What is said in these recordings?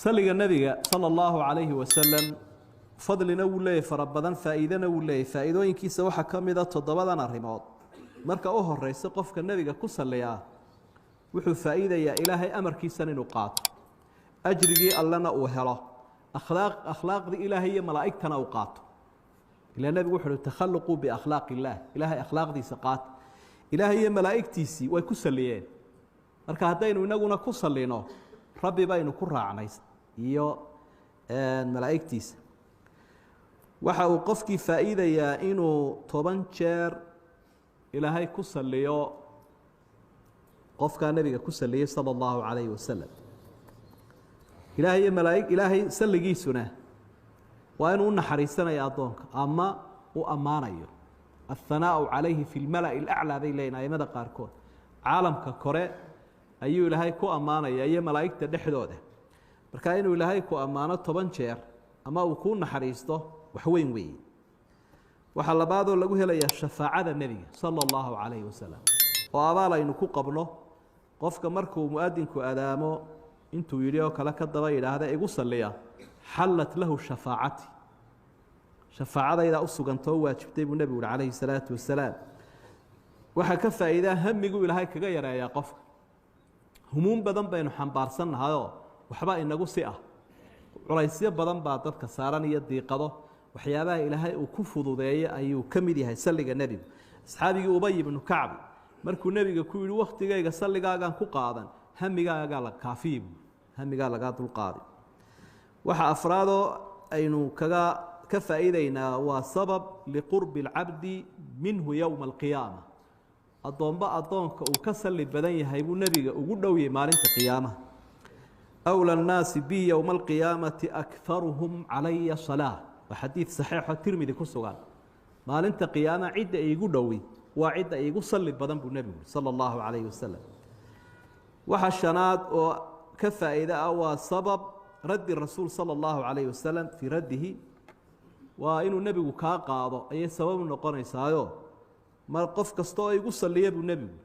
Saliga nabiga sala allahu calayhi wasalam fadlina wuu leeyahy fara badan, faa'iidana wuu leeyahy. Faa'iidooyinkiisa waxaa ka mida toddobadan arrimood. Marka u horeysa, qofka nebiga ku salliyaa wuxuu faa'iidayaa Ilaahay amarkiisan inuu qaato, ajrigii allena uu helo, akhlaaqdii Ilaahay iyo malaa'igtana uu qaato. Ilaa nebigu wuxu uhi: "Takhaluquu biakhlaaq illaah", Ilaahay akhlaaqdiisa qaata. Ilaahay iyo malaa'igtiisii way ku salliyeen. Marka haddaynu inaguna ku sallino, Rabbi baynu ku raacnay iyo malaa'igtiisa. Waxa uu qofkii faa'iidayaa inuu 10 jeer Ilaahay ku saliyo qofkaa nebiga ku saliyey sala allahu calayhi wasalam. Ilaahay iyo malaaig, Ilaahay salligiisuna waa inuu u naxariisanayo addoonka ama u ammaanayo. Aلthanaau calayhi fi lmala'i اlaclaa bay leeyihin aimada qaarkood. Caalamka kore ayuu Ilaahay ku ammaanaya iyo malaa'igta dhexdooda. Marka inuu Ilaahay ku ammaano 10 jeer ama uu kuu naxariisto wax weyn weeye. Waxaa labaadoo lagu helayaa shafaacada nebiga sala allahu calayhi wasalam, oo abaal aynu ku qabno. Qofka markuu muadinku adaamo intuu yidhi oo kale ka daba yidhaahda igu salliya, xallat lahu shafaacati, shafaacadaydaa u sugantoo waajibtay, buu nebigu uhi calayhi salaatu wasalaam. Waxaa ka faa'iidaa hamiguu Ilaahay kaga yareeyaa qofka. Humuun badan baynu xambaarsan nahayoo waxba inagu si ah, culaysyo badan baa dadka saaran iyo diiqado. Waxyaabaha Ilaahay uu ku fududeeyo ayuu ka mid yahay salliga nebigu. Asxaabigii Ubay ibnu Kacbi markuu nebiga ku yihi: "Wakhtigayga salligaagaan ku qaadan", hamigaagaa la kaafiyi buu, hamigaa lagaa dulqaaday. Waxa afraadoo aynu kaga ka faa'iideynaa waa sabab liqurbi اlcabdi minhu yowma alqiyaama. Addoomba addoonka uu ka salli badan yahay buu nebiga ugu dhowyay maalinta qiyaamaha. "أولى الناس بي يوم القيامة أكثرهم علي صلاة", waa xadiid saxiixo Tirmidi ku sugan. Maalinta qiyaama cidda iigu dhowi waa cidda iigu salli badan, buu nebigu sala allahu calayhi wasalam. Waxa shanaad oo ka faa'iide ah waa sabab raddi rasuul sala allahu calayhi wasalam fii raddihi, waa inuu nebigu kaa qaado ayay sababu noqonaysaayo. Mar qof kasta oo igu salliya, buu nebigu,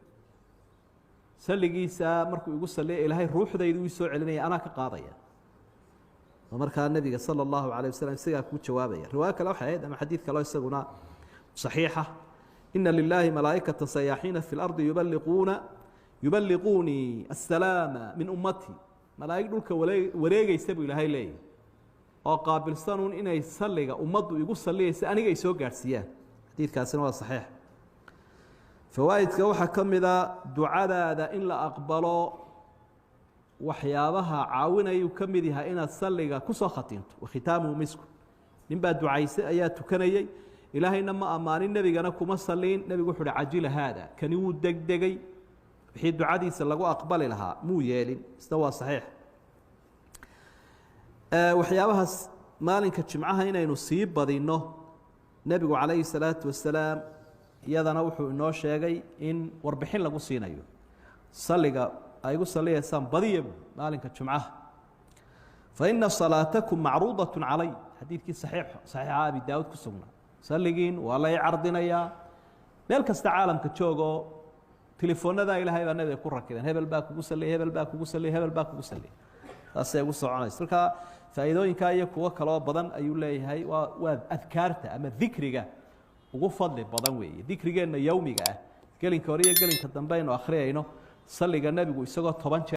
salligiisa markuu igu salliya, Ilaahay ruuxdaydu ii soo celinaya, anaa ka qaadaya. Oo markaa nebiga sala allahu calayh wasalam isagaa kuu jawaabaya. Riwaayo kale waxay ahayd ama xadiid kaleo isaguna saxiixa: "إن لله ملائكة سياحين في الأرض يبلغوني السلام من أمتي". Malaa'ig dhulka wareegeysa buu Ilaahay leeyahy oo qaabilsanuun inay salliga ummaddu igu salliyaysa aniga ay soo gaadhsiiyaan. Xadiidkaasina waa saxiix. Fawaa'idka waxaa ka mida ducadaada in la aqbalo. Waxyaabaha caawinayuu ka mid yahay inaad salliga ku soo khatinto. وختامه مسك. Nin baa ducaysay ayaa tukanayey, Ilaahayna ma ammaanin, nebigana kuma saliin. Nebigu wuxu uhi: "عجل هذا", kani wuu degdegay, wixii ducadiisa lagu aqbali lahaa muu yeelin. Isna waa saxiix. Waxyaabahaas maalinka jimcaha inaynu sii badinno, nebigu calayhi salaatu wasalaam iyadana wuxuu inoo sheegay in warbixin lagu siinayo. Salliga ay igu salliyaysaan badiya bu maalinka jumcaha, "فإن صلاتكم معروضة علي", xadiidkii saxiixa Abi Daawud ku sugnaa. Salligiin waa lay cardinayaa. Meel kasta caalamka joogoo telefoonada Ilaahay baa nabiga ku rakibeen: hebel baa kugu salliyay, hebel baa kugu salliyay, hebel baa kugu salliyay. Saasay ugu soconaysa. Marka faa'iidooyinkaa iyo kuwo kaloo badan ayuu leeyahay. Waa adkaarta ama dikriga ugu fadli badan weeye. Dikrigeenna yowmiga ah, gelinka hore iyo gelinka dambe aynu akhriyayno, salliga nebigu isagoo 10 jeer.